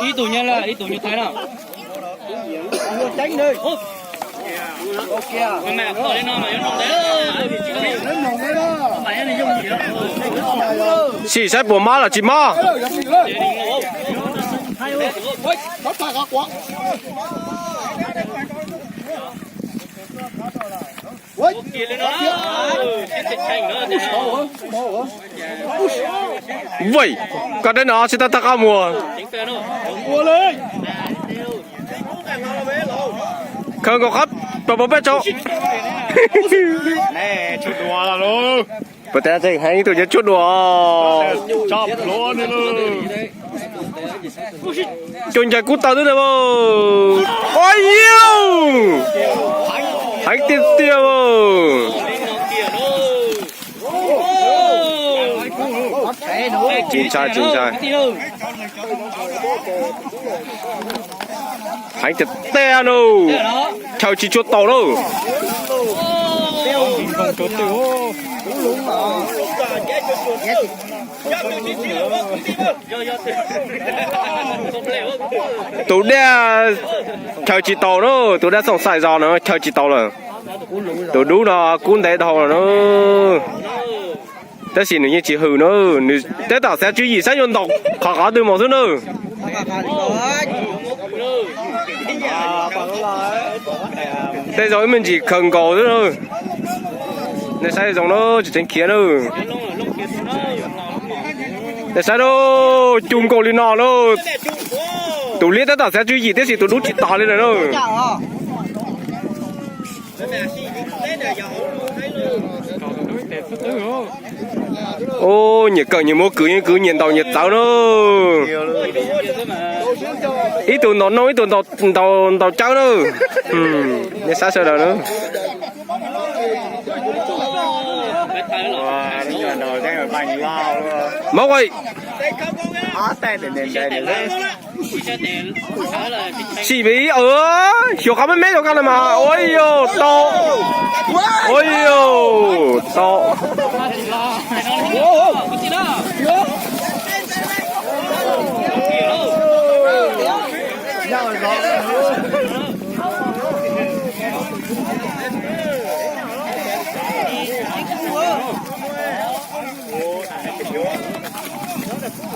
Ib tug nyob lawm, ib tug nyob Thaib na. Sim saib puas mob los tsis mob. Vij, koj dab no tsis tau tag qab muag. Khaws nkaus qab pab pab peb tso. Pas tas heev ib tug nyob tshuaj dua. Cov ncaig kub taw twb na. Ua yau, heev tiag tiag. Tsis ntshai, tsis ntshai. Heev tiag tiag na. Chaw tsis tshua taus na. Tus dej chaw tsis taus na, tus dej xoom xaim zos na chaw tsis taus lawm. Tus dub no kub ntev dhau lawm na. Tab sis nws yeej tsis hwm na, nws tab tom xav tswv yim saib yuav ntaus qhov qhov twg mus xwb na. Tej zaum ib me ntsis khaws nkaus xwb na. Nej saib zoo na, tsis tseem khiav na. Nej saib na, cu nkaus li no na. Tus liab tab tom xav tswv yim tiam sis tus dub tsis tos li lawm na. Ub, nyias kawm nyias muab kwv, yeej kwv nyias ntaus nyias txawv na. Ib tug ntaus noog, ib tug ntaus cawv na. Nej saib sawv daws na. Mov qai. Sim pib, xyuas qhov me me rau koj no mas. Ua yau, tau. Ua yau, tau.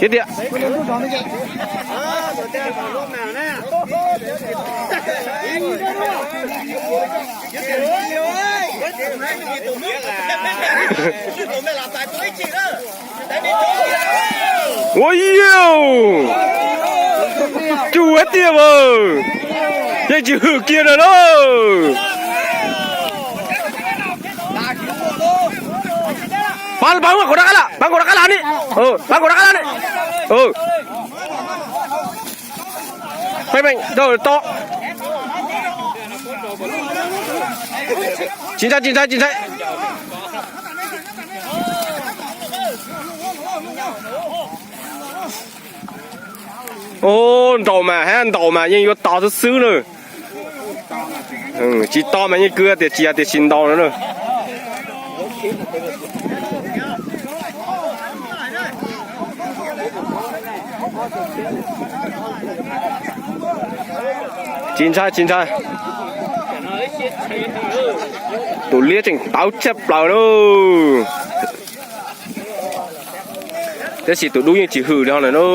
Thiab tias, ua yau, cuag tiag mas, yeej tsis hwm kiag na lauj. Pab, pab nkaus rov qab lawm, pab nkaus rov qab lawm ni. Pab nkaus rov qab lawm ni. Peb meem rau to. Tsis ntshai, tsis ntshai, tsis ntshai. Ub, ntaus mas, hab ntaus mas yeej yuav to xwb xwb na. Tsis to mas yeej kwv tias tsis yog tias tsis ntaus no na. Tsis ntshai, tsis ntshai. Tus liab tseem tawv tshaj plaws na. Tab sis tus dub yeej tsis hwm li ho lawm na.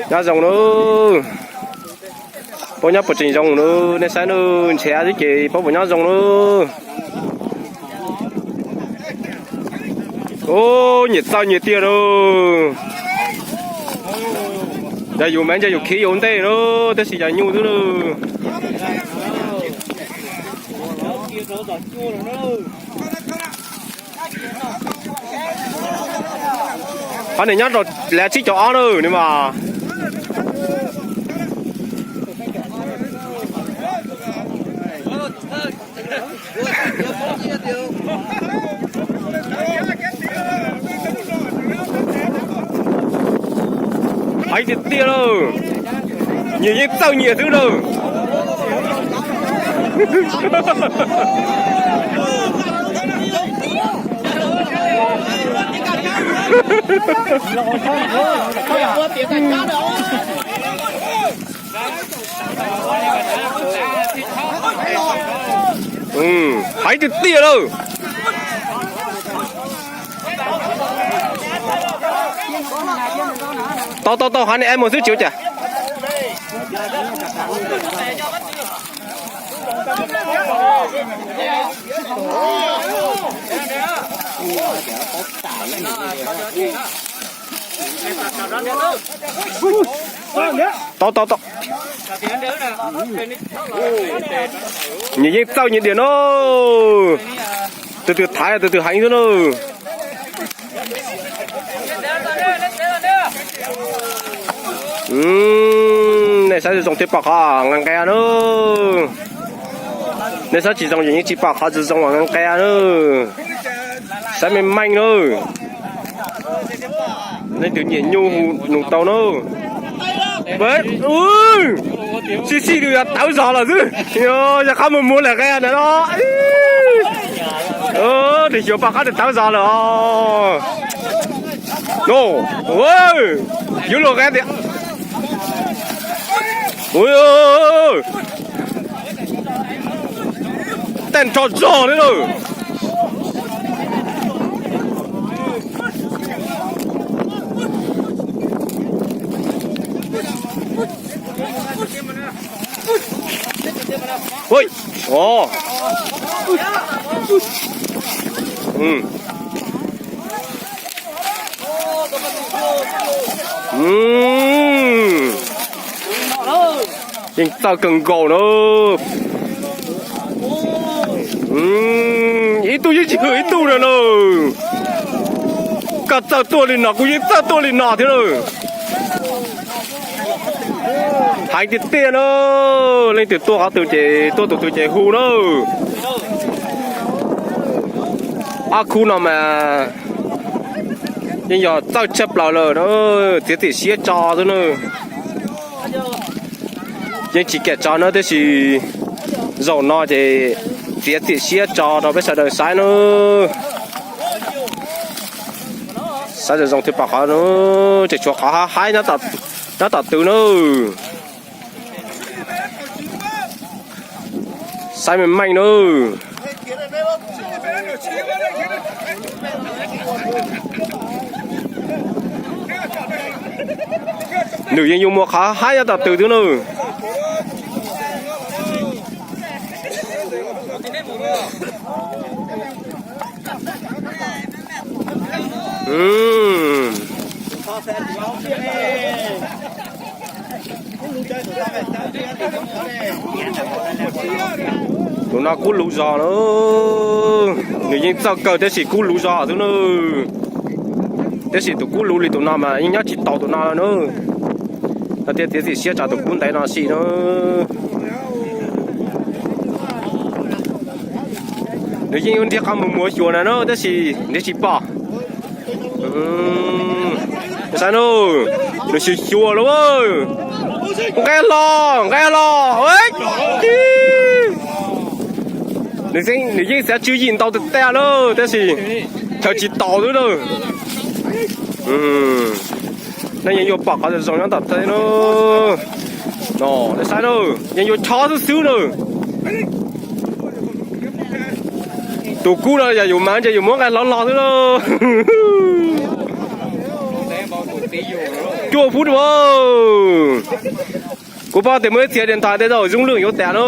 Nyob zoo na. Paub nyob puas tseem zoo na, nej saib na, ntshe xwb ces paub puas nyob zoo na. Ub, nyiam txawj nyiam tiag na. Yog yus mas ntshe yus khiav yus ntej na, tab sis yog nyuj xwb na. Qhov niam nyob rau lav tsib caug ob na nws mas. Nyias yeej txawj nyias xwb na. Hais tiag tiag lawm. Tau tau tau, hais nej mus xwb tsis ua cas. Tau tau tau. Nyias yeej txawj nyias diam no. Tus twg thaiv tus twg heev xwb na. Nej saib zoo thiaj pom qhov nqe nqe na. Nej saib tsis zoo yeej tsis pom qhov tsis zoo nqe nqe na. Saib meej meej na. Leej twg nyiam nyuj hu nug tau na. Sib sib twb yuav tawv zog lawm xwb. Yog qab mus muag lawm nqe ntawd no. Nws xyuas pom qab nws tawv zog lawm os. No, yuav luag nqe tias tej nrho zog li lawm. Yeej txawj kawg nkaus na. Ib tug yeej tsis hwm ib tug na no. Koj txawj tuaj li no kuv yeej txawj tuaj li no thiab na. Heev tiag tiag na. Leej twg tuaj qhov twg ces tuaj tus twg ces hu na. Ob khub no mas yeej yog txawj tshaj plaws lawm na. Txiav txim siab tso xwb na. Yeej tsis kam tso na, tab sis zaum no ces txiav txim siab tso rau peb sawv daws saib na. Saib zoo zoo thiaj pom qhov na, tseem tshuav qhov haib nyob tom tw na. Saib meej meej na. Nws yeej yuav muaj qhov haib nyob tom tw xwb na. Tus no kub lus zog na. Nws yeej txawj kawg tab sis kub lus zog xwb na. Tab sis tus kub lus li tus no mas yeej nyob tsis taus tus no na. Thiaj txiav txim siab tso tus kub ntev no sim na. Nws yeej yuav nrhiav qhov mus muag xyuas na no tab sis nrhiav tsis pom. Saib no, nws xyuas xyuas lawm. Nqe hlo, nqe hlo. Nws yeej xav tswv yim ntau tiag tiag lawm tab sis chaws tsis taus xwb lawm. Nej yeej yuav pom qhov zoo nyob tom teb na. Nej saib na, yeej yuav chob xwb xwb na. Tus kub no yog yus mas ntshe yus muab nqe hlo hlo xwb na. Cuaj phub na. Kuv paub tias muaj ib txhia điện thoại tej zaum Doob Lwm yuav tas na.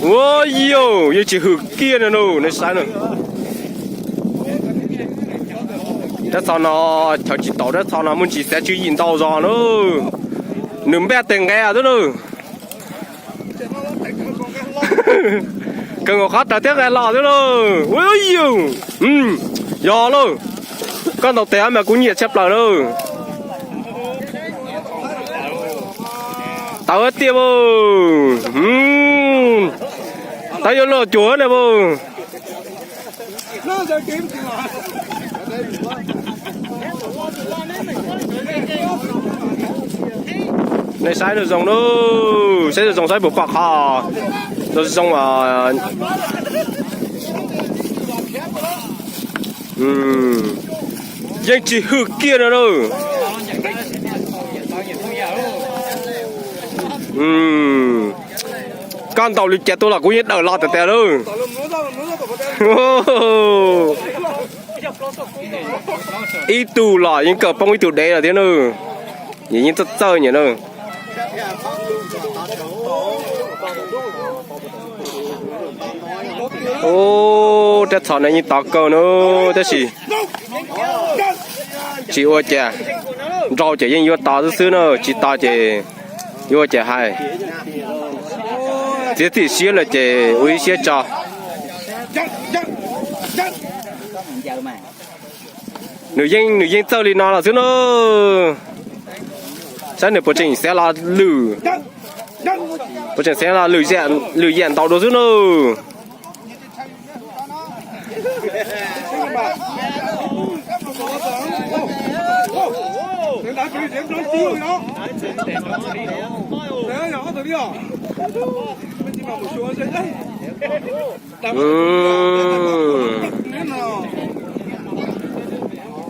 Ua yau, yeej tsis hwm kiag no na, nej saib na. Dab txog no, chaws tsis taus dab txog no muaj ntsis xav tswv yim ntau zog na. Nws npaj tes nqe xwb na. Kawg nkaus qhov rawv thiab nqe hlo xwb na. Ua yau, yog lauj. Koj ntaus tes mas kuv nyiam tshaj plaws lauj. Tawv tiag vauj. Tawv yuav luag cuag na vauj. Nej saib zoo zoo na, saib zoo zoo saib puas pom qhov zoo zoo. Yeej tsis hwm kiag no na. Koj ntaus li cas tuaj los kuv yeej dawm los tiag tiag lauj. Ib tug los yeej kawm poob ib tug dev los thiab na. Nyias yeej txawj txawj nyias na. Ub, rab txhos no yeej tov kawg na, tab sis tsis ua cas, nrau ces yeej yuav tov xwb xwb na, tsis tov ces yuav ua cas hais. Txiav txim siab lawm ces ua ib siab tso. Nws yeej, nws yeej txawj li no los xwb na. Saib nws puas tseem xeev los lwm, puas tseem xeev los lwm yam ntaus dua xwb na.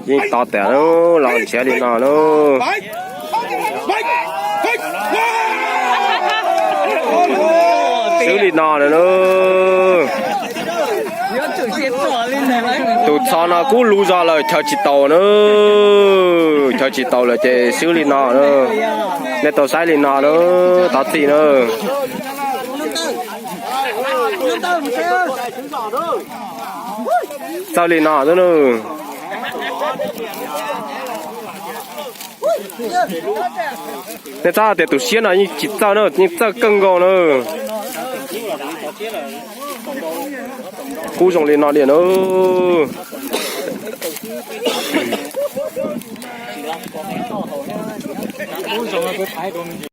Yeej to tas lauj, los nrhiav li no lauj. Swb li no lawm lauj. Tus txho no kub lug zog lawm, chaw tsis taus na. Chaw tsis taus lawm ces swb li no na. Nej tau saib li no na, thov txim na. Txawj li no xwb na. Nej txhob tias tus siab no yeej tsis txawj na, yeej txawj kawg nkaus na. Kub zoo li no li na.